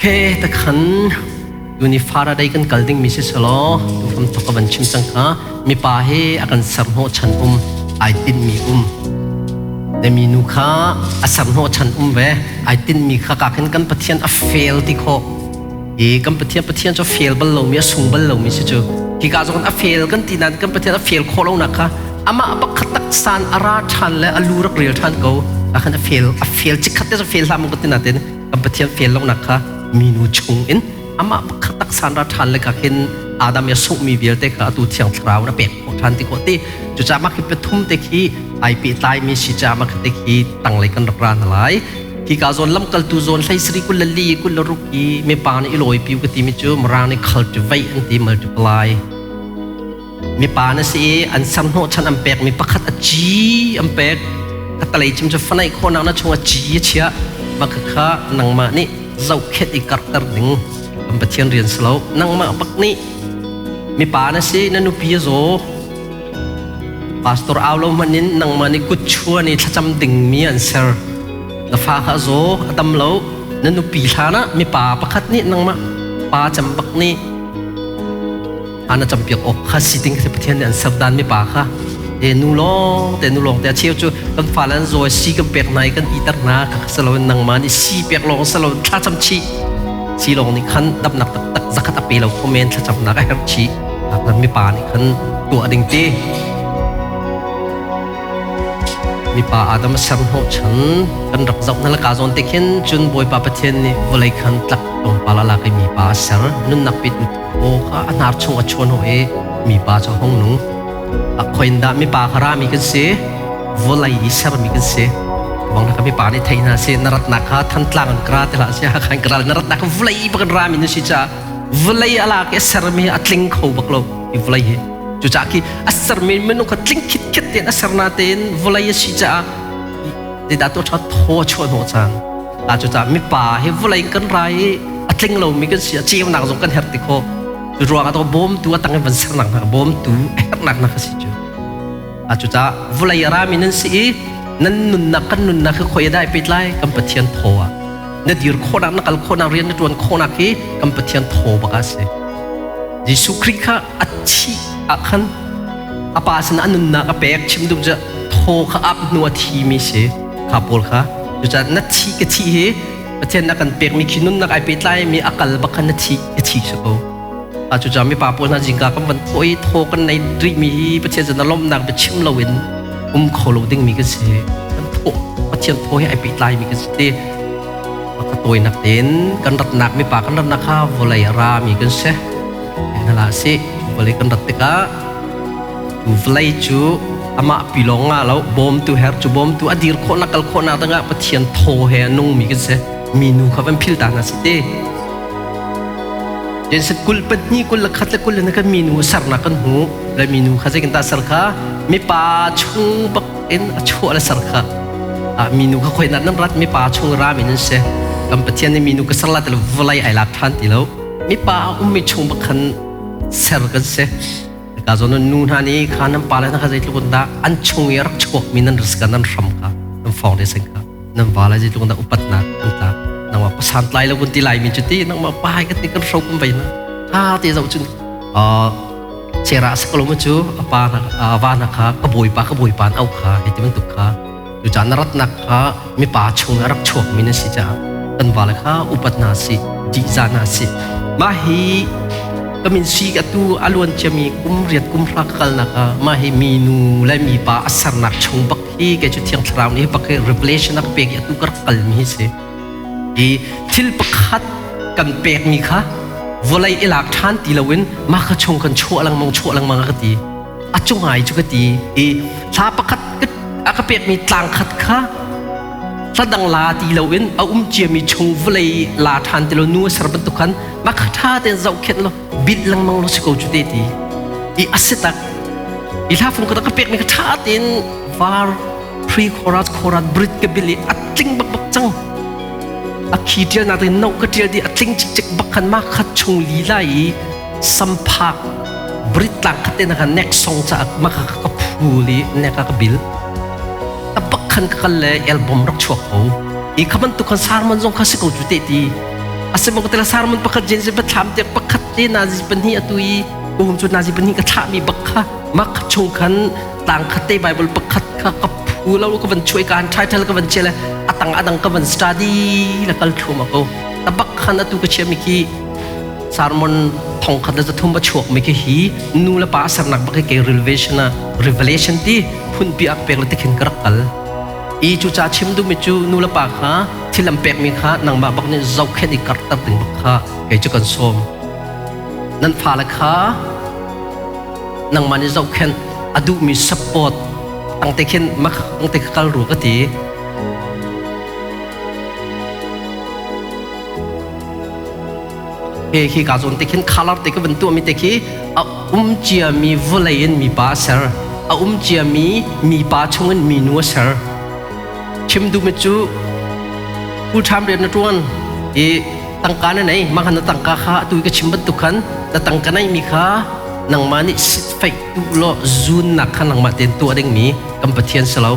He takhan tuni Faraday kan kal ding mi si selaw tufam thok ka van chim cang kha mipa hi a kan ser hnawh chan um ai tinh mi um le mi nu kha a ser hnawh chan um ve ai tinh mi kha ka khin kan Pathian a fail ti khawh i kan Pathian Pathian cu fail bal lomi a sung bal lomi si cu hi ka zong a fail kan ti nain kan Pathian a fail khawh lo nak kha amah pakhat tak san a ra ṭhan le a lu rak rel ṭhan ko a khan a fail a fail chikkhat te cu fail hlah mu ka ti natin kan Pathian fail lo nak kha minu chung in amah pakhat tak san ra ṭhan le ka khin Adam ya sungmi vialte kha atu thiang thlarau na pek khawh ṭhan ti khawh ti cucaah mah khi pathum te khi ai pehtlai mi si caah mah te khi tanglei kan rak ra hna lai hi ka zawn lamkaltu zawn hlei sari kul le li kul le ruk i mipa nih i lawi piu ka ti mi cu mirang nih cultivate an ti multiply mipa na si i an ser hnawhchan an pek mi pakhat a ci an pek ka talei cim cu fanai khawhnak na chung a ci a chiah mah kha nangmah nih zohkhet i karhter ding kan Pathian rian si lo nangmah bak nih mipa na si na nupi a zaw Pastor au lo hmanh in nangmah nih kut chuan i thlacam dingmi an ser. Na fa kha a zaw, a dam lo. Na nupi hlan ah mipa pakhat nih nangmah pa cem bak nih ana campiak awk kha si ding khi Pathian nih an ser dan mipa kha te nu lawng te nu lawng te a cheu cu kan fale an zaw si kan pek hna i kan iter hna kha salo nangmah nih si pek lawng salo thlacam chih si lawng nih khan damnak taktak zakhat a pe lo kho men thlacamnak a herh chih mipa nih khan tuah ding ti mipa Adam a ser hnawh chan kan rak zoh na laka zawn te khin cun Bawipa Pathian nih vawlei khan tlak tlawmpal a lak i mipa a ser nunnak petu thaw kha a hnar chung a chuan hawh i mipa cu a hung nung a khoin dah mipa kha rami kan si vawlei i sermi kan si bang na mipa nih thei hna si na ratnak kha thantlang an kra te hlah si khan kra na ratnak kha vawlei bak an rami na si caah vawlei a lak i a sermi a tling kho bak lo i vawlei hi cucaah khi a sermi minung kha tling khitkhet tein a ser natein vawlei a si caah zeidah tuah ṭha thaw a chuah hnawh cang ta cucaah mipa hi vawlei kan ra i a tling lomi kan si a ceunak zong kan herh ti khawh cu ruang ah bawmtu a tang in van sernak hna bawmtu a herhnak hna kha si cu a cucaah vawlei a rami nan si i nan nunnak kan nunnak hi khoi a dai pet lai kan Pathian thaw ah na dir khawhnak na kal khawhnak rian na ṭuan khawhnak hi kan Pathian thaw bak a si Jesuh Khrih kha a thih ah khan a pa sin a nunnak a pek chim duh cu thaw kha ap hnu a thi mi si kha pawl kha cucaah na thi ka thi hi Pathian na kan pekmi khi nunnak ai pehtlai mi a kal bak khan na thi ka thi si ko a cucaah mipa pawl hna zingka kan van thaw i thaw kan nei rih mi hi Pathian cu na lawmhnak biachim loin um kho lo ding mi kan si kan thaw Pathian thaw hi ai pehtlai mi kan si te ka tawinak tein kan ratnak mipa kan ratnak kha vawlei a ra mi kan si na si vawlei kan rat tikah vawlei cu amah pilawng nga lo bawmtu her cu bawmtu a dir khawhnak kal khawhnak dingah Pathian thaw he a nung mi kan si mi nu kha van phil ta hna si te Jenset kul pahnih kul le khat le kul le kan minu sarnak kan hmu le minu kha zeitin dah sar kha mipa chung bak in a chuah le sar kha minu kha khoi nan rat mipa chung ra min an si kan pathian nih minu ka ser la til vawlei ai lak than ti lo mipa a ummi chung bak khan ser kan si ka zon nu hna nih kha nan pa le na kha zeitluk in dah an chung i rak chuak mi nan risk nan hram kha nan fong de sing kha nan va le zeitluk in dah upatnak an tlak nangmah pasan tlai lo kun ti lai mi cu ti nangmah pa hai ka ti kan hro kun vai na tha te zoh cun Sarah sakalo ma cu a pa na va na kha ka bawipa ka bawipa an au kha hei ti bantuk kha cucaah na ratnak kha mipa chung a rak chuak mi na si caah kan vale kha upat hna si ṭihzah hna si mah hi ka min si ka tu a luan ciami kum riat kum hra ka kalnak ah mah hi minu le mipa a sernak chung bak hi kei cu thiang thlarau nih bak hi revelation a ka pek i atu ka rak kalmi hi si i thil pakhat kan pekmi kha vawlei i lak ṭhan ti loin mah kha chung kan chuah lengmang chuah lengmang a ka ti a cungai cu ka ti i thla pakhat a ka pekmi tlang khat kha hla dang la ti loin a um ciami chung vawlei la ṭhan ti lo nu a ser bantuk khan mah kha ṭha tein zohkhenh law bilh lengmang lo si ko cu te ti i a si tak i hla fung ka pekmi kha ṭha tein var pre chorus chorus brit ka bil i a tling bak bak cang a khi ṭial nak ding no ka ṭial di a tling cikcek bak khan ma khat chung lila i samphak brit tlang khat te na khan next song ca ma kha ka phul i nek ka bil a bak khan ka kal le album rak chuak ko i kha bantuk khan sermon zong kha si ko cu te ti. Asimo ka tela sermon pakhat Genesis pathlam tiak pakhat te nazi pahnih atu i um cu nazi pahnih ka thlahmi bak kha mak chung khan tlang khat te Bible pakhat kha ka phu lo ka van chuai ka han title ka van chia le atang adang ka van study la kal thum ko tabak khan atu ka chia mi khi sermon thong khat le zathum a chuak mi khi hi nu le pa sernak bak ke revelation a revelation ti phunpi ak pek le tikhin ka rak kal i cu ca chim duh mi cu nu le pa kha thil an pek mi kha nangmah bak nih zohkhenh i karter ding bak kha kei cu kan sawm nan fale kha nangmah nih zohkhenh a duhmi support tangte khin mak tangte kha kal ru ka ti. He khi ka zawn te khin color te ka van tuah mi te khi a um cia mi vawlei in mipa a ser a um cia mi mipa chung in minu a ser. Chim duh mi cu full time rian na tuan i tangka na nei mah na tangka kha atu ka chim bantuk khan na tangka nei mi kha nangmah nih sitfeih tu law zunnak kha nangmah tein tuah dingmi kan Pathian si lo.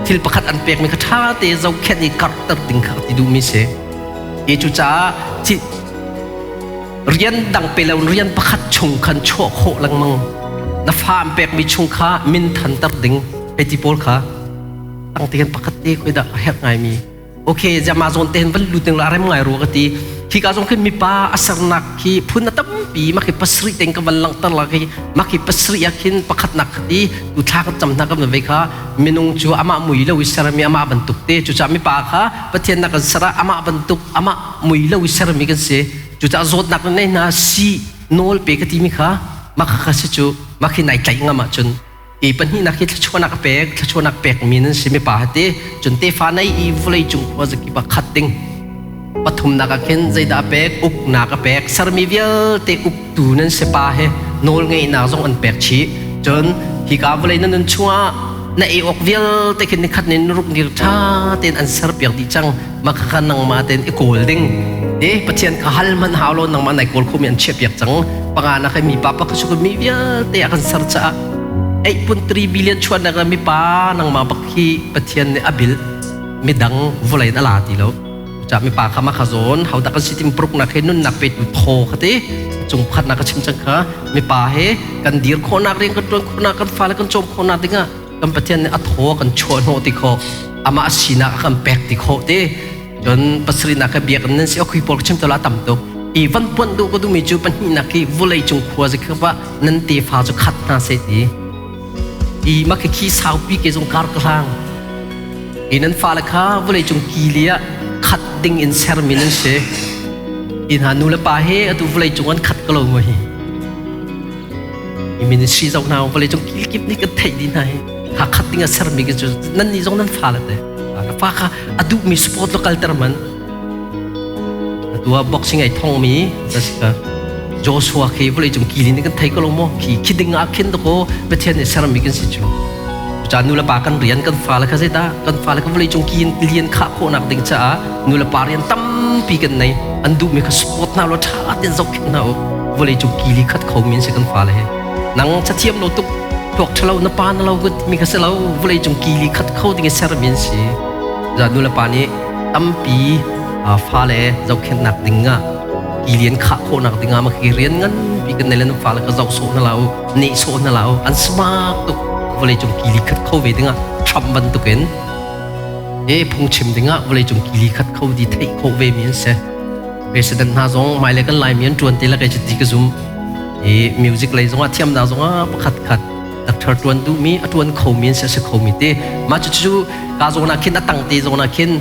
Thil pakhat an pekmi kha ṭha te zohkhenh i karhter ding kha ti duhmi si. I cucaah rian dang pe lo rian pakhat chung khan chuah khawh lengmang. Na fa an pekmi chung kha min thanter ding hei ti pawl kha tang te khan pakhat te khoi dah a herh ngaimi. Okay, jama zawn te hin van lut ding la rem ngai rua ka ti. Khi ka zong khin mipa a sernak khi phun a tampi mah khi pasarih teng ka van langhter la khi mah khi pasarih ah khin pakhat nak ti tu thla kan cam hna kan van vei kha minung cu amah mui lo i sermi amah bantuk te cucaah mipa kha Pathian nak kan ser ah amah bantuk amah mui lo i sermi kan si. Cucaah zawtnak na nei hna si nawl pe ka timi kha mah kha si cu mah khi nai tlaih ngam ahcun I pahnihnak hi thluachuahnak a pek, thluachuahnak pekmi nan si mipa hati, cun tefa nei i vawlei cung khua zakip ah khat ding. Pathumnak ah khin zeidah a pek, uknak a pek, sermi vialte uktu nan si pa he nawl ngeihnak zong an pek chih. Cun hika vawlei na nun chungah na ei awk vialte khin nikhat nin ruk nir ṭha tein an serpiak dih cang. Mah kha nangmah tein i kawl ding. E Pathian kha hal hmanh hau lo nangmah nai kawl khomi an chiahpiak cang. Panga nak mi pa pakhat cu mi vialte a kan ser caah 8.3 billion chuahnak ah mipa nangmah bak hi Pathian nih a bil midang vawlei in a la ti lo. Cucaah mipa kha mah kha zawn hodah kan si tim paruknak he nunnak petu thaw kha ti cung pakhatnak ka chim cang kha mipa he kan dir khawhnak rian kan ṭuan khawhnak kan fale kan cawm khawhnak dingah kan Pathian nih a thaw a kan chuah hnawh ti khawh amah a sinak a kan pek ti khawh ti cun pasarihnak ka biakinn nan si okhui pawl ka chim tala tam tuk i van puanh duh ka duhmi cu pahnihnak khi vulei cung khua zakip ah nan tefa cu khat hna seh ti i mah khi khi saupi ke zong kar ka hlang i nan fale kha vulei cung kili ah khat ding in sermi nan si i hna nu le pa he atu vulei cung an khat ko lo maw hi I ministry zoh hna vawlei cung kilkip nih kan theih dih hna hi kha khat ding a sermi khi cu nan nih zong nan fa le te na fa kha a duhmi sport lo kalter man atu ah boxing ai thongmi ka Joshua khi vawlei cung kilin kan thei ko lo maw khi khi ding ah khin to ko Pathian nih sermi kan si cu ca nu le pa kan rian kan fa le kha zeidah kan fa le kan vawlei cung ki lian khah khawhnak ding caah nu le pa rian tampi kan nei an duhmi kha support hna law ṭha tein zohkhenh hna u vawlei cung kili khat kho mi an si kan fale he nang cathiam lo tuk tuak ṭhalo na pa na lo gut mi kha si lo vawlei cung kili khat kho ding i sermi an si za nu le pa nih tampi fale zohkhenhnak ding ah kilian khah khawhnak ding ah mah rian nganpi kan nei le nan fale ka zoh sawh hna la u neh sawh hna la u an smart tuk vawlei cung kili khat kho ve ding ah Trump bantukin e phungchim dingah vawleicung kili khat kho di theih khawh ve mi an si. President hna zong hmailei kan Laimi an ṭuan te la kai ti ka zum. I music lei zongah thiamnak zongah pakhat khat doctor ṭuan duhmi a ṭuan khomi an si a si khomi te. Mah cucu ka zawn ah khin a tang te zawn ah khin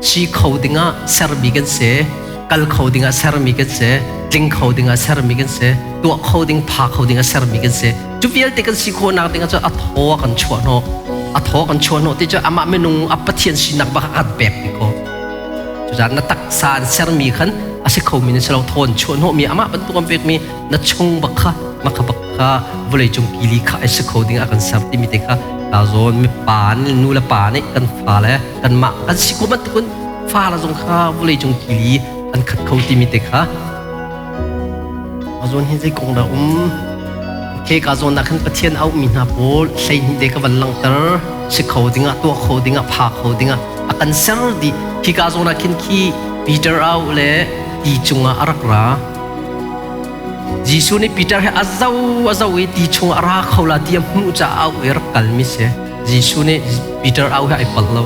si kho dingah sermi kan si, kal kho dingah sermi kan si, tling kho dingah sermi kan si, tuah kho ding pha kho dingah sermi kan si. Cu vialte kan si khawhnak ding ahcun a thaw a kan chuah hnawh. A thaw kan chuah hnawh ti cu amah minung a Pathian sinak bak a kan pek ti ko. Cucaah na taksa an sermi khan a si khomi na si lo thaw an chuah hnawhmi amah bantuk an pekmi na chung bak kha makha bak kha vawlei cung kili kha ai si kho ding a kan ser timi te kha ta zawn mi pa nih nu le pa nih kan fa le kanmah kan si ko bantukun fa le zong kha vawlei cung kili an khat kho timi te kha A zawn hi zei kong dah um? Okay, ka zawn ah khan Pathian auhmi hna pawl 12 te ka van langhter. Si kho dingah, tuah kho dingah, pha kho dingah a kan ser dih. Khi ka zawn ah khin khi Peter au le ti cungah a rak ra. Jesuh nih Peter he a zo a zo i ti chungah a ra kho la ti a hmuh caah au i rak kalmi si. Jesuh nih Peter au he ai palh lo.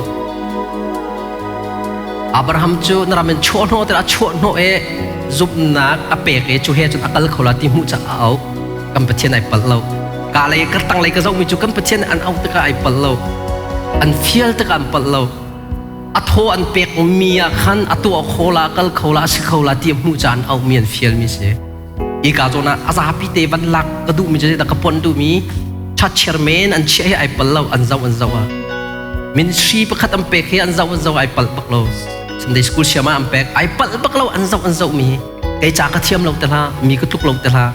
Abraham cu na ram in chuah hnawh a chuah hnawh i zumhnak a pek i cu he cun a kal kho la ti hmuh caah a auh. Kan Pathian ai palh lo. Ka lei ka tang lei ka zohmi cu kan Pathian an auh tikah ai palh lo. An fial tikah an palh lo. A thaw an pek mi ah khan a tuah kho la kal kho la a si kho la ti a hmuh caan auhmi an fialmi si. Hi ka zawn ah a zapi te van lak ka duhmi cu ka pon duhmi church chairman an chiah hi ai pal lo an zoh an zoh ah ministry pakhat an pek hi an zoh an zoh ai pal bak lo Sunday school siam ah an pek ai pal bak lo an zoh an zoh mi kei ca ka thiam lo te hla mi ka tluk lo te hla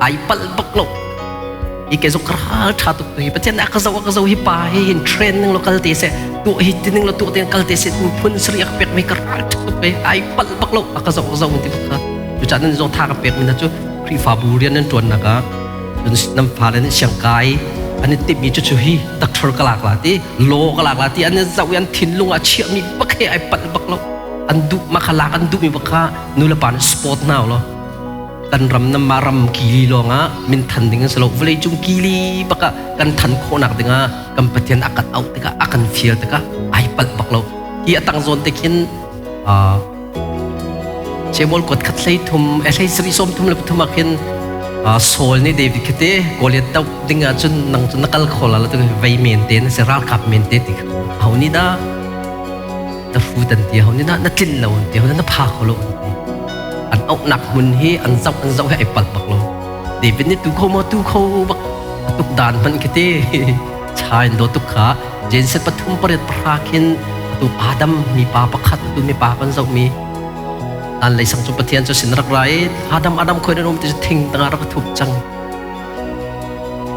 ai pal bak lo hi ke zong ral tha tuk hi pathian a ka zo ka zo hi pa hi hin train ning lo kal te se tu hi tining lo tu te kal te se phun sri ak pek mi ka ral tha tuk ai pal bak lo a ka zo ka zo ti bak kha cu caan nan zong tha ka pek mi na cu Khrihfabu rian nan tuan nak ah nan fale nih siangkai an i timh mi cu cu hi doctor ka lak la ti law ka lak la ti an zoh i an thinlung ah chiah mi bak he ai pal bak lo an duh ma kha lak an duh mi bak kha nu le pa nih sport hna lo kan ram na ma ram kili lawngah min than ding an si lo vawlei cung kili bak ah kan than khawhnak dingah kan Pathian a kan auh tikah a kan fial tikah ai palh bak lo hi a tang zawn te khin Samuel kuat khat hlei thum hlei sarih sawm thum le pathum ah khin Saul nih David khi te Goliath doh ding ah cun nang cu na kal kho la tu vei men te na si ralkap men te ti ho ni dah na fu tan ti ho ni dah na tlin lo an ti ho na pha kho lo an ti an auhnak hmun hi an zoh an zoh hi ai palh bak lo David nih tu kho maw tu kho bak tuk dan hman khi te cha in do tuk kha Genesis pathum pariat pahra khin atu Adam mipa pakhat atu mipa kan zoh mi tan lei sang cu Pathian cu sin rak ra i Adam Adam khoi nan um ti thing tangah rak thup cang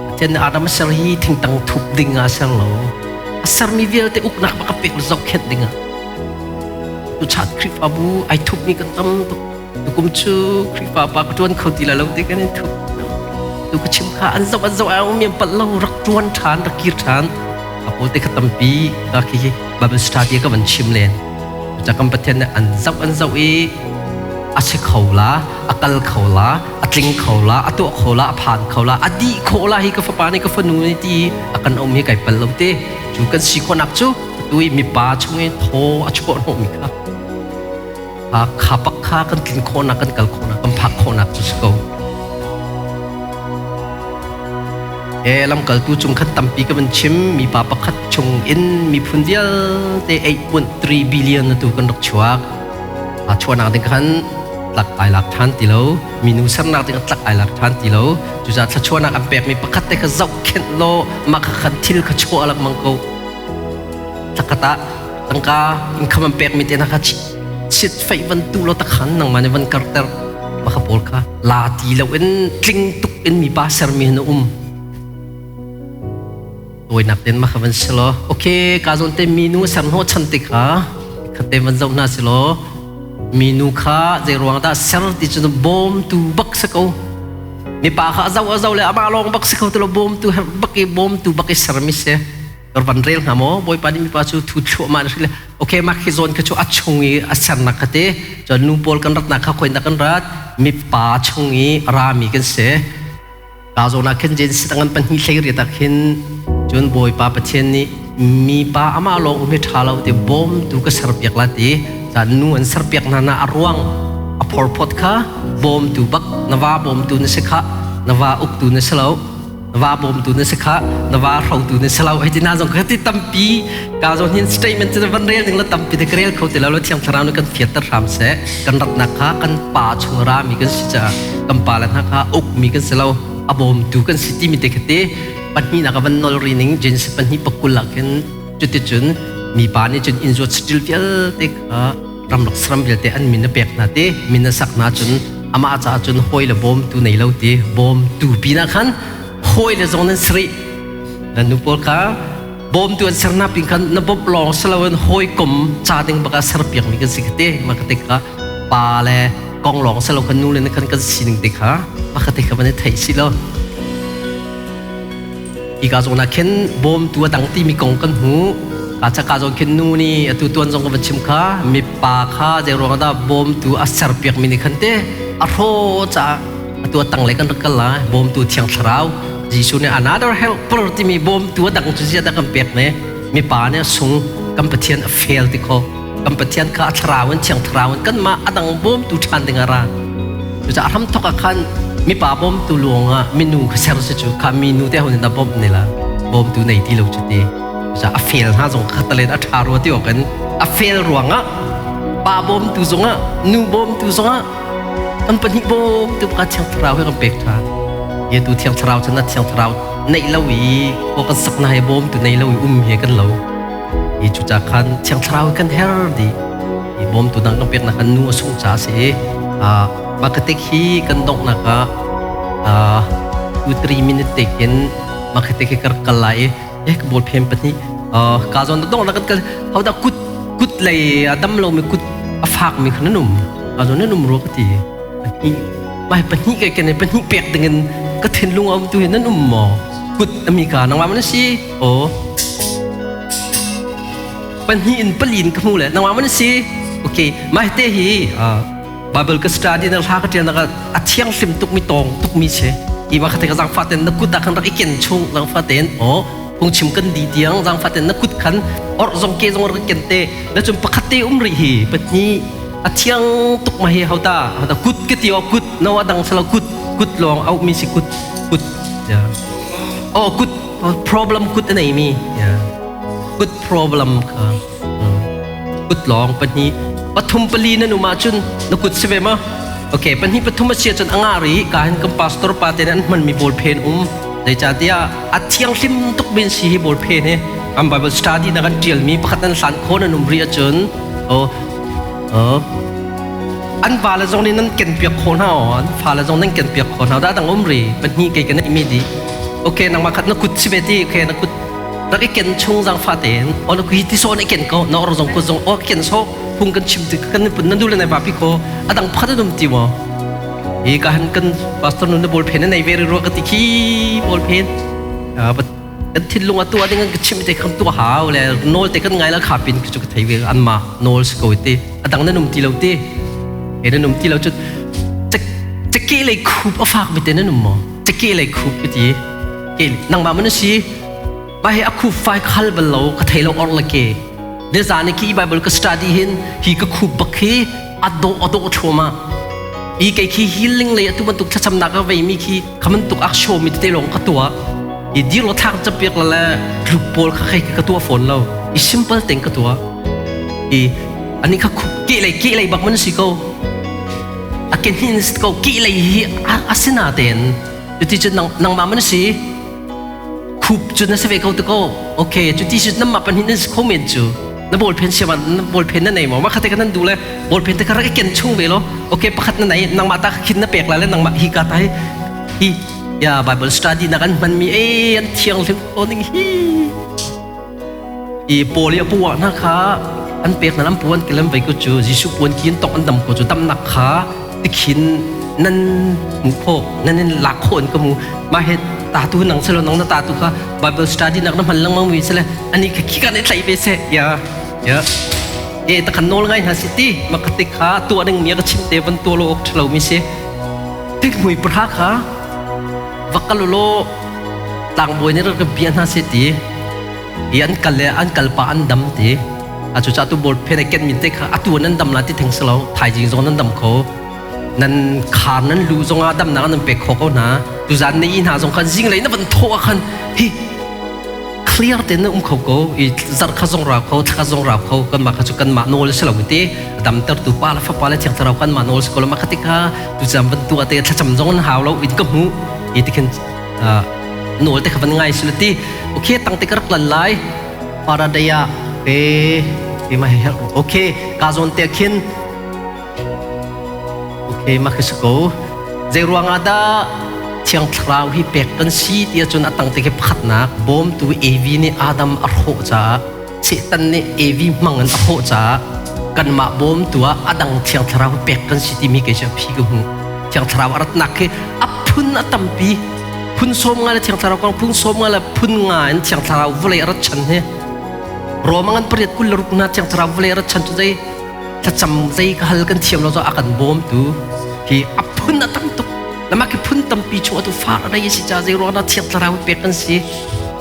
Pathian nih Adam a ser hi thing tang thup ding ah a ser lo a sermi vialte uknak bak a pek zohkhenh ding ah Tuchan Khrihfabu ai thupmi kan tam tuk. Tukum cu Khrihfa pa ka ṭuan kho ti lai lo ti kan in thup. Tu ka chim kha an zoh an zoh ai um mi palh lo rak ṭuan ṭhan rak kir ṭhan. A pawl te kha tampi ka khi Bible study ka van chim len. Cucaah kan Pathian nih an zoh an zoh i a si kho la, a kal kho la, a tling kho la, a tuah kho la, a phan kho la, a dih kho la hi ka fapa nih ka fanu nih ti a kan um hi kai pal lo te. Cu kan si khawhnak cu atu i mipa chung i thaw a chuah hnawhmi kha kha pak kha kan tlin khawhnak kan kal khawhnak kan phak khawhnak cu si ko e lamkaltu cung khan tampi ka van chim mipa pakhat chung in miphun vialte 8.3 billion atu kan rak chuak a chuahnak ding khan tlak ai lak ṭhan ti lo minu sernak ding tlak ai lak ṭhan ti lo cucaah thluachuahnak an pekmi pakhat te kha zohkhenh law mah kha khan thil kha chuah lengmang ko Thlakhat ah tangka income an pekmi te hna kha chit feih van tu lo takhan nangmah nih van karter maka pawl kha la ti lo in tling tuk in mipa sermi hin a um tawinak ten maka van si law okay ka zawn te minu ser hnawh chan te kha khatte van zoh hna si law minu kha zei ruang dah ser ti cun bawmtu bak si ko mipa kha a zoh a zoh le amah lawng bak si kho ti lo bawmtu herh bak i bawmtu bak i sermi si van rel hnga maw bawipa nih mipa cu thu thluahmah na hril okay mah khi zawn kha cu a chung i a sernak kha te cun nu pawl kan ratnak kha khoin kan rat mipa chung i rami kan si ka zawn ah khin Genesis angan pahnih hlei riat ah khin cun bawipa pathian nih mipa amah lawng um hi ṭha lo ti bawmtu ka serpiak la ti caan nu an serpiak hna na a ruang a phorphot kha bawmtu bak na va bawmtu na si kha na va uktu na si lo na va bawmtu na si kha na va hrotu na si lo hei ti na zong ka ti tampi ka zong hin statement cu van rel ning la tampi te ka rel kho ti lo lo thiang thlarau nih kan fiatter hram seh kan ratnak kha kan pa chung ra mi kan si caah kan pa le hna kha uk mi kan si lo a bawmtu kan si ti mi te kha te pahnih nak van nol ri ning Genesis pahnih pakul ah khin cuticun mipa nih cun inn zuat saṭil vialte kha ramlak saram vialte an min a pek hna ti min a sak hna cun amah caah cun hawi le bawmtu nei lo ti bawmtu pinah khan hawi le zong nan sari na nu pawl kha bawmtu an ser hna pin khan na bawmh lawng si loin hawikom ca ding baka serpiak mi kan si kha te ma ka te kha pa le kong lawng si lo khan nu le na khan kan sining te kha ma ka te kha van i theih si lo Hika zawn ah khin bawmtu a dang timi kong kan hmu. Ka chaka zong khin nu nih atu tuan zong ka van chim kha mipa kha zei ruang dah bawmtu a serpiak mi nih khan te a hraw caah atu a tanglei kan rak kal lai bawmtu thiang thlarau Jesuh nih another helper timi bawmtu a dang cu zia dah kan pek ne mipa nih a sung kan Pathian a fail ti kho kan Pathian kha a thlarau in thiang thlarau in kanmah a dang bawmtu ṭhan ding a ra. Cucaah hramthok ah khan mipa bawmtu luang ah minu kha ser si cu kha minu te hun in a bawmh ne la bawmtu nei ti lo cu ti. Cucaah a fel hna zong kha talen a ṭha rua ti awk in a fel ruangah pa bawmtu zongah nu bawmtu zongah kan pahnih bawmtu ka thiang thlarau he kan pek ṭhan. Ye tu thiang thlarau cu na thiang thlarau neih lo i aw kan sak na he bawmtu nei lo i um he kan lo. I cucaah khan Thiang Thlarau kan her dih. I bawmtu dang kan peknak kan nu a sung ca a si i mah katik hi kan donghnak ah 2-3 minute te khin mah katik hi ka rak kal lai i eh ka ball phen pahnih ka zawn donghnak kan kal hodah kut kut lei a dam lomi kut a fakmi kha nan um ka zawn nan um rua ka ti pahnih mah pahnih kai ken pahnih pek dingin ka thinlung a um tu hi nan um maw kut ami ka nangmah man si aw pahnih in pali in ka hmu le nangmah man si okay mah te hi Bible ka study na hla ka tial na a thianghlim tuk mi tawng tuk mi si i ma khate ka zangfa ten na kut ah khan rak i ken chung zangfa ten aw phungchim kan di tiang zangfa ten na kut khan or zong ke zong rak ken te na cun pakhat te um rih hi pahnih a thiang tuk ma hi hauta hauta kut ka ti o kut no adang salo kut kut lawng au mi si kut kut ya oh kut problem kut a nei mi ya kut problem kha kut lawng pahnih pathum pali nan um ahcun na kut si ve ma okay pahnih pathum a si ahcun a nga ri ka hin kan pastor pa te an hman mi ball phen um zeicahtiah a thianghlim tuk bin si hi ball phen hi an bible study na kan tial mi pakhat nan hlan kho nan um ri ahcun oh oh an va le zong nih nan ken piak khawh hna an fa le zong nan ken piak khawh hna dah dang um ri pahnih kei kan mi di okay nangmah khat na kut si ve ti okay na kut rak i ken chung zang fa tein on ku hi ti so na ken ko na or zong ko zong o ken so phung kan chim ti kan pun nan du le nai va pi ko adang pakhat an um ti mo hi ka han kan pastor nun na bol phen nei ve ru ka ti khi bol phen kan thinlung a tuah ding kan chim te kham tuah hau le nawl te kan ngai la kha pin chu ka thei ve an ma nawl si ko te adang nan um ti lo te e nan um ti lo chu chake lei khup a fak mi te nan um mo chake lei khup ti ke nangmah man si ba he a khup fai khal bal lo ka thei lo or la ke ne zan ki bible ka study hin hi ka khup bak hi ado ado thoma i kei khi healing lei atu bantuk thlacamnak ka vei mi khi khaman tuk ak show mi te long ka tua i dir lo thak chapiak la le group pawl kha khei ka tua phone lo i simple teng ka tua i ani kha khup ke lei ke lei bak man si ko a ken hin ko ke lei hi asina ten cuti cu nang nangmah man si khup cu na si ve ko te ko okay cuti cu namah pan hin nan si kho men cu na ball pen siaman na ball pen na nei maw ma khate ka nan du le ball pen te ka rak i ken chung ve lo okay pakhat na nei nangmah ta khin na pek la le nangmah hi ka ta hi hi ya bible study na kan hman mi e an thiang hlim ko ning hi i paul i a puah hna kha an pek na lam puan kilam vei ko cu Jesuh puan kin tong an dam ko cu damnak kha tikhin nan hmu khawh nan in lak khawh in ka mu mah he ta tu nang selo nang na ta tu kha bible study nak na hman lengmang mi sele ani kha khi kan i thlai ve se ya ya e ta khan nawl ngai hna si ti makati kha tua ding mi ka chim te van tua lo ok thalo mi si tik mui pra kha vakalolo tlangbawi nih rak bia hna se ti i an kal le an kal pa an dam ti a cu tu bol phen ken min te kha atu nan dam la ti theng selo thaijing zong nan dam kho nan khar nan lu zongah damnak nan pek kho ko hna tuzan ne i hna zong khan zinglei na van tho ah khan hi clear te na um kho ko i zar kha zong ra kho thla zong ra kho kan mah kha cu kan mah nawl si lo te damter tu pa le fapa le thiang thlarau kan mah nawl si ko lo mah kha ti kha tu cam van tu ate thlacam zong an hau lo in ka hmu i ti khin nawl te kha van ngai si ti okay tang te ka rak lan lai paradaya pe pe ma he okay ka zon te khin Okay, mah khi si ko. Zei ruangah dah Thiang Thlarau hi pek kan si ti ahcun a tang te khi pakhatnak bawmtu Evi nih Adam a hrawh caah Satan nih Evi hmang in a hrawh caah kanmah bawmtu ah a dang Thiang Thlarau hi pek kan si timi kei cu a phi ka hmu. Thiang Thlarau a ratnak khi a phun a tampi. Phun sawm nga le Thiang Thlarau kong phun sawm nga le phun nga in Thiang Thlarau vawlei a rat chan hi. Roma ngan pariat 26 na Thiang Thlarau vawlei rat chan cu zei thlacam zei ka hal kan thiam lo cu a kan bawmtu hi a phun a tam tuk. Lama khi phun tampi chung atu far a rei si ca zei ruang dah Thiang Thlarau pek kan si.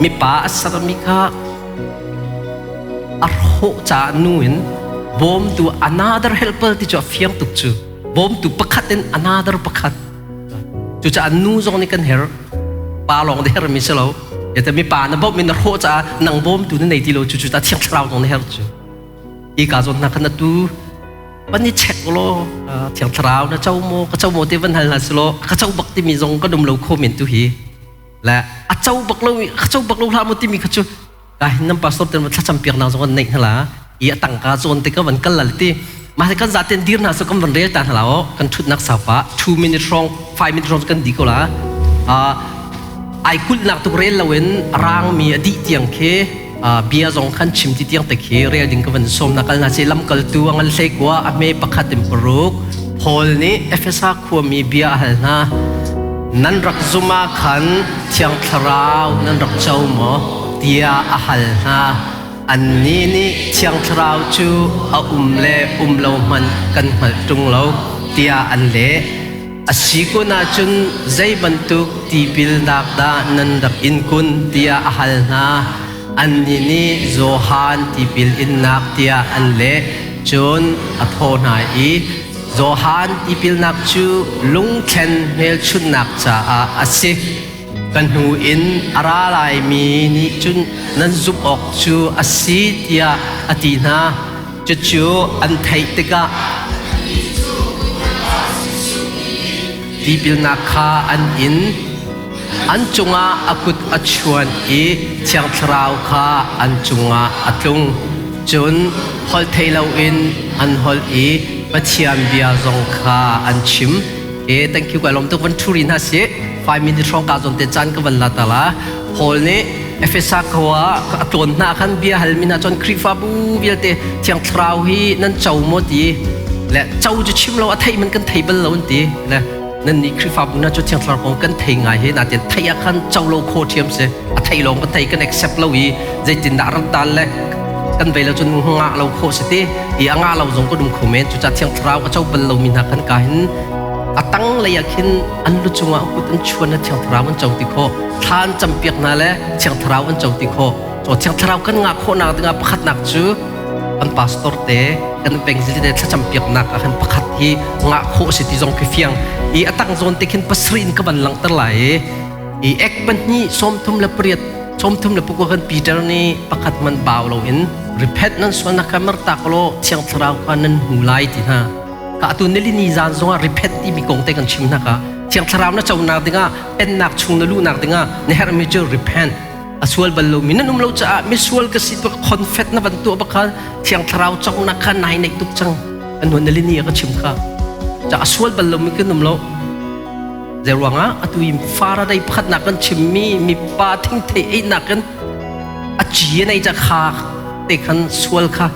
Mipa a sermi kha a hrawh caah nu in bawmtu another helper ti cu a fiang tuk cu. Bawmtu pakhat in another pakhat. Cucaah nu zong nih kan her. Pa lawng na hermi si lo. Yata mi pa na bawmh in na hrawh caah nang bawmtu na nei ti lo cu cu ta Thiang Thlarau zong na her cu. Hi ka zawn hna khan atu van i check law Thiang Thlarau na co maw ka co maw te van hal hna si law ka co bak timi zong kan um lo kho men tu hi. Le a co bak lo ka co bak lo hlah maw timi kha cu ka hin nan pastor ten thlacam piak nak zong an neih hna la i a tangka zawn te ka van kal lal ti mah kan zaten dir hna so kan van rel ta hna la o kan thutnak saupa 2 minute hrawng 5 minute hrawng kan di ko la ai kulhnak tuk rel loin rangmi a dih tiang khi bia zong khan chim ti tiang te khi rel ding ka van som na kal na si lamkaltu a ngal hlei kua a hme pakhat in paruk Paul nih Efesa khuami bia a hal hna nan rak zum ah khan Thiang Thlarau nan rak co maw tiah a hal hna. Annih nih Thiang Thlarau cu a um le um lo hmanh kan hngalh ṭung lo tiah an leh. A si kun ahcun zei bantuk tipilnak dah nan rak in kun tiah a hal hna. Annih nih Johan tipil innak tiah an leh. Cun a thawh hna i Johan tipilnak cu lungthlen hmelchunhnak caah a si. Ka hnu in a ra laimi nih cun nan zumh awk cu a si tiah a ti hna. Cucu an theih tikah tipilnak kha an in. An cungah a kut a chuan i Thiang Thlarau kha an cungah a tlung. Cun holh thei loin an holh i Pathian bia zong kha an chim. E thank you ka lom tuk van thu ri hna si. 5 minute hrawng ka zon te caan ka van la ta la. Paul nih Efesa khua a tlawn hna khan bia halmi hna cun Khrihfabu vialte Thiang Thlarau hi nan co maw ti le co cu chim lo a theih man kan thei bal lo an ti le nan nih Khrihfabu hna cu Thiang Thlarau kong kan thei ngai hi natin theih ah khan co lo kho ṭhiam si a thei lawng kan thei kan accept lo i zeitindah rat dan le kan vei lo cun ngah lo khawh si ti i a ngah lo zong kan um kho men cucaah Thiang Thlarau a co bal lomi hna khan ka hin a tang lei ah khin an lu cungah kut an chuan le Thiang Thlarau an co ti khawh thla an campiak hna le Thiang Thlarau an co ti khawh so Thiang Thlarau kan ngah khawhnak dingah pakhatnak cu kan pastor te kan evangelist te thlacam piaknak ah khan pakhat hi ngah khawh si ti zong khi fiang i a tang zawn te khin pasarih in ka van langhter lai i i ek pahnih 38 34 kan Peter nih pakhat man bau lo in repent nan sualnak kha mertak law Thiang Thlarau kha nan hmu lai ti hna ka atu nilini zan zongah repent timi kong te kan chim hna ka Thiang Thlarau na conak dingah pennak chung na luhnak dingah na herhmi cu repent a sual bal lomi nan um lo caah misual ka si tu confess na van tuah bak kha Thiang Thlarau cawknak kha nai neih tuk cang an huan nilini a ka chim kha ca a sual bal lomi kan um lo zei ruangah atu i Faraday pakhat nak kan chimmi mipa thingthei ei nak in a ci nei ca kha te khan sual kha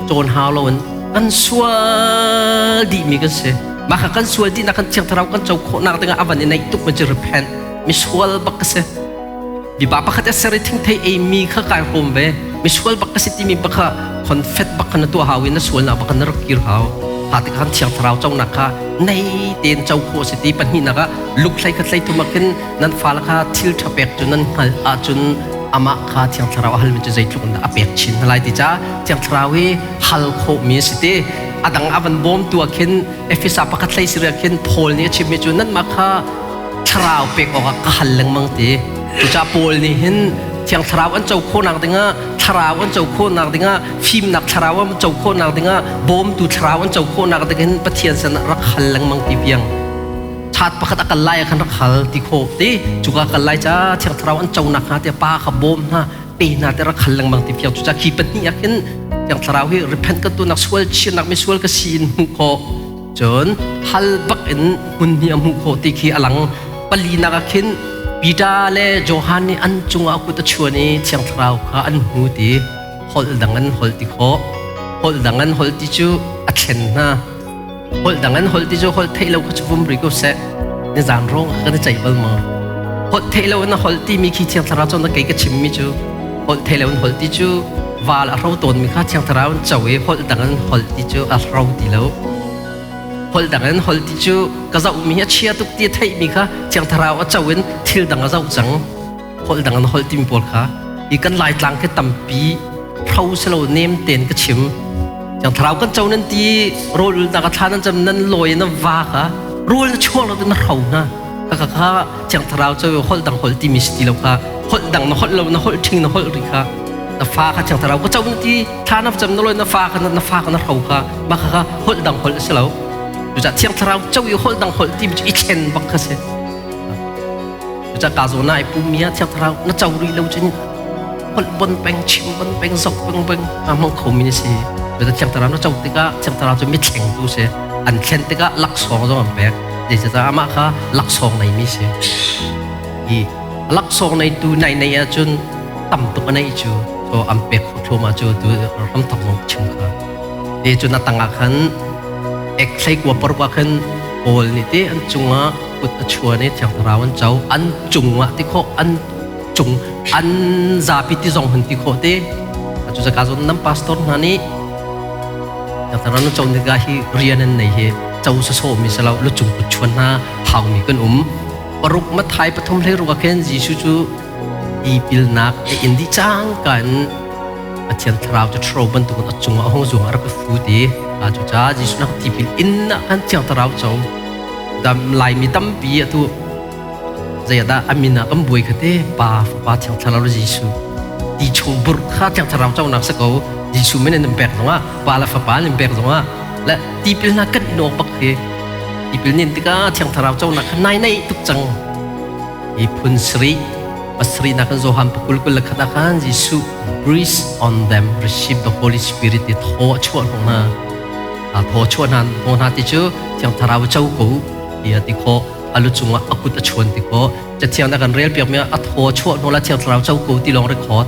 cawn hau lo in kan sual dih mi kan si mah kha kan sual dih nak kan Thiang Thlarau kan co khawh nak dingah a van i neih tuk man cu repent misual bak ka si mipa pakhat a ser i thingthei ei mi kha kai hrawm ve misual bak ka si timi bak kha confess bak kha na tuah hau i na sualnak bak kha na rak kir hau ha ti khan Thiang Thlarau conak kha nei tein co khawh si ti pahnihnak ah luk hlei khat hlei thum ah khin nan fale kha thil ṭha pek cu nan hngalh ahcun amah kha Thiang Thlarau a halmi cu zeitluk in dah a pek chin hna lai ti ca Thiang Thlarau hi hal khawhmi a si ti a dang a van bawmtu ah khin Efesa pakhat hlei siri ah khin Paul nih a chimmi cu nanmah kha Thlarau pek awkah ka hal lengmang ti cucaah Paul nih hin Thiang Thlarau an co khawhnak dingah Thlarau an co khawhnak dingah fimnak Thlarau an co khawhnak dingah bawmtu Thlarau an co khawhnak dingin Pathian sin ah rak hal lengmang ti piang chat pakhat a kal lai ah khan rak hal ti khawh ti cuka kal lai ca Thiang Thlarau an co nak hnga te pa kha bawm hna pe hna te rak hal lengmang ti fiang cuca khi pahnih ah khin Thiang Thlarau hi repent kan tunak sual chirnak mi sual ka si in hmuh khawh cun hal bak in hmun hi a hmuh khawh ti khi a lang palinak ah khin Peter le Johan nih an cungah kut a chuan i Thiang Thlarau kha an hmu ti holh dang an holh ti khawh holh dang an holh ti cu a thlen hna holh dang an holh ti cu holh theih lo kha cu vum ri ko seh ni zan rong kan i ceih bal maw holh theih lo in a holh timi khi Thiang Thlarau cawn kei ka chimmi cu holh theih lo in holh ti cu. Val a hro tawnmi kha Thiang Thlarau in co i holh dang in holh ti cu a hro ti lo. Holh dang in holh ti cu ka zohmi hi a chia tuk ti a theihmi kha Thiang Thlarau a co in thil dang a zoh cang. Holh dang in holh timi pawl kha hi kan Laitlang khi tampi hro silo nem tein ka chim. Thiang Thlarau kan co nan ti rawl ulnak a thla nan cam nan lawi na va kha rawl na chuak lo na hro hna. Kha kha Thiang Thlarau cu holh dang holh timi si ti lo kha holh dang na holh lo na holh ṭhing na holh ri kha na fa kha Thiang Thlarau ka co na ti thla na cam na lawi na fa kha na fa kha na hro kha mah kha kha holh dang holh a si lo. Cucaah Thiang Thlarau co i holh dang holh timi cu i thlen bak kha si. Cucaah ka zawn ah i pummi ah Thiang Thlarau na co rih lo cun holh bon peng chim bon peng zok peng peng aa hmang khomi na si. Cucaah Thiang Thlarau na co tikah Thiang Thlarau cu mithlengtu si. An thlen tikah laksawng zong an pek. Zeicahtiah amah kha laksawng neimi si. I laksawng neitu nai nei ahcun tam tuk a neih cu so an pek kho thluahmah cu tu ram thok zong chim kha. Te cu na tangah khan ek thlei kua paruk ah khan Paul nih te an cungah kut a chuan i Thiang Thlarau an co an cungah ti khawh an cung an zapi ti zong hun ti khawh te cu zaka zawn nan pastor hna nih Thiang Thlarau nan co ni ka hi rian an nei hi co sawsawh mi si lo lucung kut chuan hna haumi kan um paruk Matthai pathum hlei ruk ah khin Jesuh cu tipilnak a in dih cangka in Pathian Thlarau cu ṭhuro bantukin a cungah a hung zuang a rak i fu ti cucaah Jesuh nak tipil in ah khan Thiang Thlarau co dam Laimi tampi atu zeidah a min ah kan buai kha te Pa Fapa Thiang Thlarau Jesuh ti chung burh kha Thiang Thlarau conak si ko Jesuh min in pek zongah Pa le Fapa in pek zongah le tipil hna kan in awk bak hi tipil nin tikah Thiang Thlarau conak kha nai nei tuk cang hi phun sarih pasarih nak kan Johan pakul kul le khat ah khan Jesuh breathe on them receive the Holy Spirit ti thaw a chuah hnawh hna a thaw chuah hna hnawh hna ti cu Thiang Thlarau co ko ti a ti khawh a lu cungah a kut a chuan ti khawh cathiang na kan rel piak mi a thaw chuah hnu la Thiang Thlarau co ko ti lawng record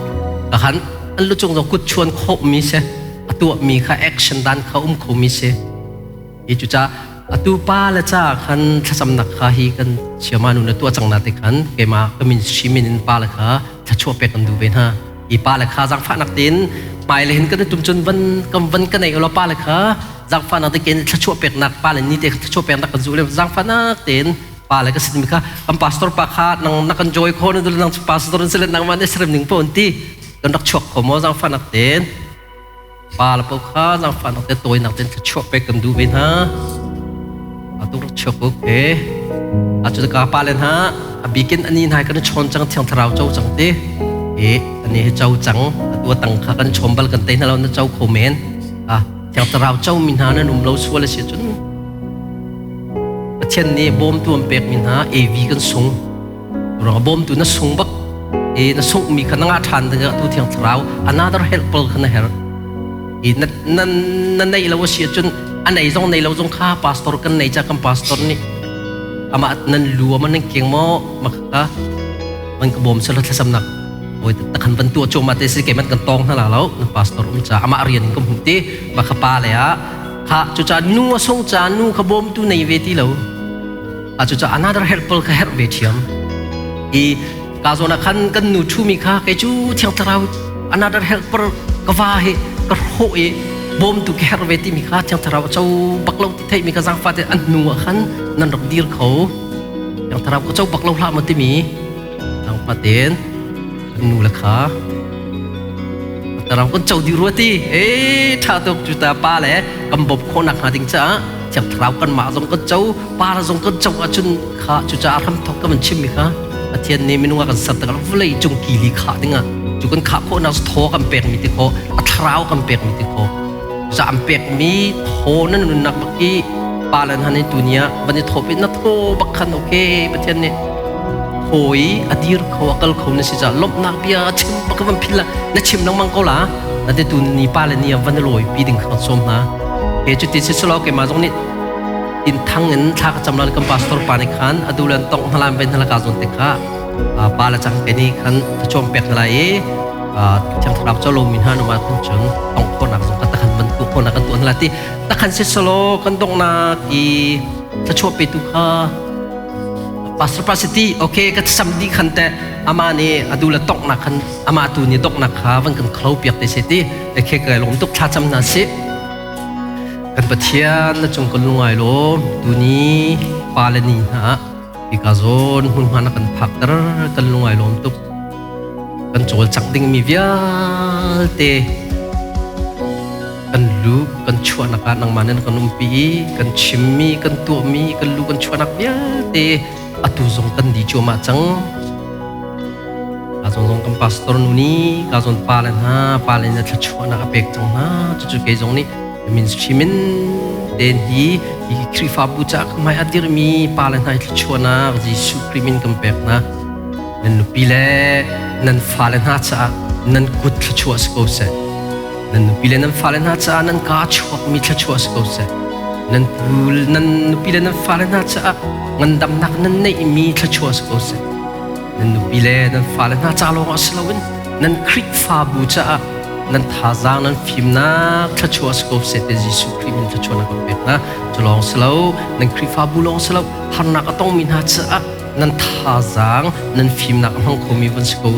ka khan an lu cung zong kut chuan khawh mi se a tuah mi kha action dan kha um kho mi se hi cu ca atu pa le ca khan thlacamnak kha hi kan chiama nu na tuah cang na te khan keima ka min shimin in pa le kha thlachuah pek kan duh ve hna i pa le kha zaangfahnak tein hmai le hin kan tum cun van kan van ka nei lo pa le kha zaangfahnak te ken thlachuah peknak pa le ni te thlachuah peknak kan zu le zaangfahnak tein pa le ka sin mi kha kan pastor pa kha nang na kan joy kho na dul nang pastor in sile nang ma ne srem ning po ti kan rak chuak kho mo zaangfahnak tein Pa le paoh kha zaangfahnak te tawinak tein thluachuah pek kan duh ve hna. Atu rak chuak uk he. Atu ka pa le hna a bikin ani hna kan chawn cang thiang thlarau co cang te. E ani hi co cang atu tang kha kan chom bal kan te hna lo na co kho men. Ah thiang thlarau co mi hna nan um lo sual a si cun Pathian nih bawmtu an pek mi hna AV kan sung. Ruang bawmtu na sung bak i na sunghmi kha na ngah ṭhan ding tu thiang thlarau another helper kha na herh i na na na neih lo a si ahcun a nei zong nei lo zong kha pastor kan nei ca kan pastor nih amah nan lu ama nan keng maw makha man ka bawm selo thlasamnak oi takhan van tu chu ma te si ke man kan tong hna la lo na pastor um cha ama rian in ka hmu ti makha pa le a kha chu cha nu a sung cha nu kha bawm tu nei ve ti lo A cucaah another helper kha herh ve ṭhiam. I ka zawn ah khan kan nu ṭhumi kha kei cu Thiang Thlarau another helper ka va hi ka hrawh i bawmtu ka herh ve timi kha Thiang Thlarau a co bak lo ti theihmi ka zaangfah te an hnu ah khan nan rak dir kho. Thiang Thlarau ka co bak lo hlah maw timi zaangfah tein kan nu le kha Thlarau kan co dih rua ti e ṭha tuk cu ta pa le kan bawmh khawhnak hnga ding caah Thiang Thlarau kanmah zong kan co pa zong kan co ahcun kha cucaah hramthok ka van chimmi kha Pathian nih minung a kan ser tikah vawlei cung kili khah dingah cu kan khah khawhnak thaw kan pekmi ti kho a thlarau kan pekmi ti kho cucaah an pekmi thaw nan nunnak bak i pa le hna nih tuni ah van i thawp i na thaw bak khan okay Pathian nih hawi a dir kho a kal kho na si caah lawmhnak bia chim bak van phil la na chim lengmang ko la na te tu ni pa le ni ah van i lawi pi ding kha kan sawm hna he cuti si selaw keimah zong nih in thang in thla ka cam la kan pastor pa nih khan adu le tong hna lam ven hna ka zon te kha pa le chang ke ni khan thachom pek hna lai i thiang thlarau cholo mi hna numa khan chun tong khonak zong ka takhan ban tu khonak kan tuan la ti takhan si selo kan dongnak i thlachuah pe tu kha Pastor pa si ti okay ka sam di khan te ama nih adu le tongnak khan ama tu nih doknak kha van kan khlo piak te se ti ekhe ka lom tuk thla cam na si. Kan Pathian na cung kan lungai lawm tuni pa le ni hna hika zawn hmunhma na kan phakter kan lungai lawm tuk. Kan cawlcangh dingmi vialte kan lu kan chuahnak ah nangmah nih na kan umpi i kan chimmi kan tuahmi kan lu kan chuahnak vialte atu zong kan di cuahmah cang. Ka zawn zong kan pastor nu nih ka zawn pa le hna pa le na thluachuahnak a pek cang hna. Cucu kei zong nih ministry min ten hi hi Khrihfabu caah ka hmai a dirmi pa le hna hi thluachuahnak Jesuh Khrih min kan pek hna. Nan nupi le nan fale hna caah nan kut thluachuah si ko seh. Nan nupi le nan fale hna caah nan kaa chuakmi thluachuah si ko seh. Nan pu nan nupi le nan fale hna caah ngandamnak nan neihmi thluachuah si ko seh. Nan nupi le nan fale hna ca lawng ah si loin nan Khrihfabu caah nan thazaang nan fimnak thluachuah si ko seh ti Jesuh Khrih min thluachuahnak kan pek hna. Cu lawng si lo, nan Khrihfabu lawng si lo, harnak a tongmi hna caah nan thazaang nan fimnak a hmang khomi van si ko.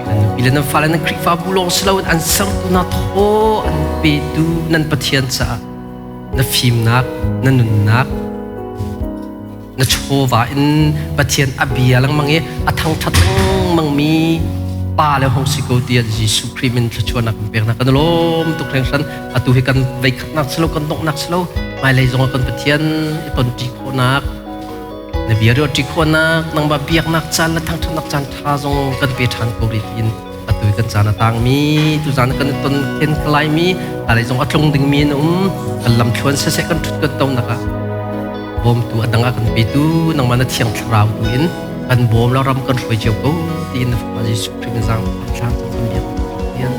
Nan nupi le nan fale nan Khrihfabu lawng si loin an sertu na thaw an petu nan Pathian caah na fimnak, na nunnak, na chawva in Pathian a bia lengmang i a thangṭhat lengmangmi pa le hong si ko tiah Jesuh Khrih min thluachuahnak kan pek hna. Kan lawm tuk hringhran. Atu hi kan veikhatnak si lo, kan donghnak si lo. Hmailei zongah kan Pathian i tonṭi khawhnak, na bia ruahṭi khawhnak, nangmah biaknak caan le thangṭhatnak caan ṭha zong kan pe ṭhan ko rih tiin atu kan caan a tangmi tuzan kan i ton khen kalaimi hmailei zong a tlung dingmi an um kan lamthluan siseh kan ṭhut kan tonak ah bawmtu a dang ah kan petu nangmah na thiang thlarau tu in kan bawm la ram kan hruai cio ko tiin na fapa Jesuh Khrih min zaang thlang kan biak Pathian.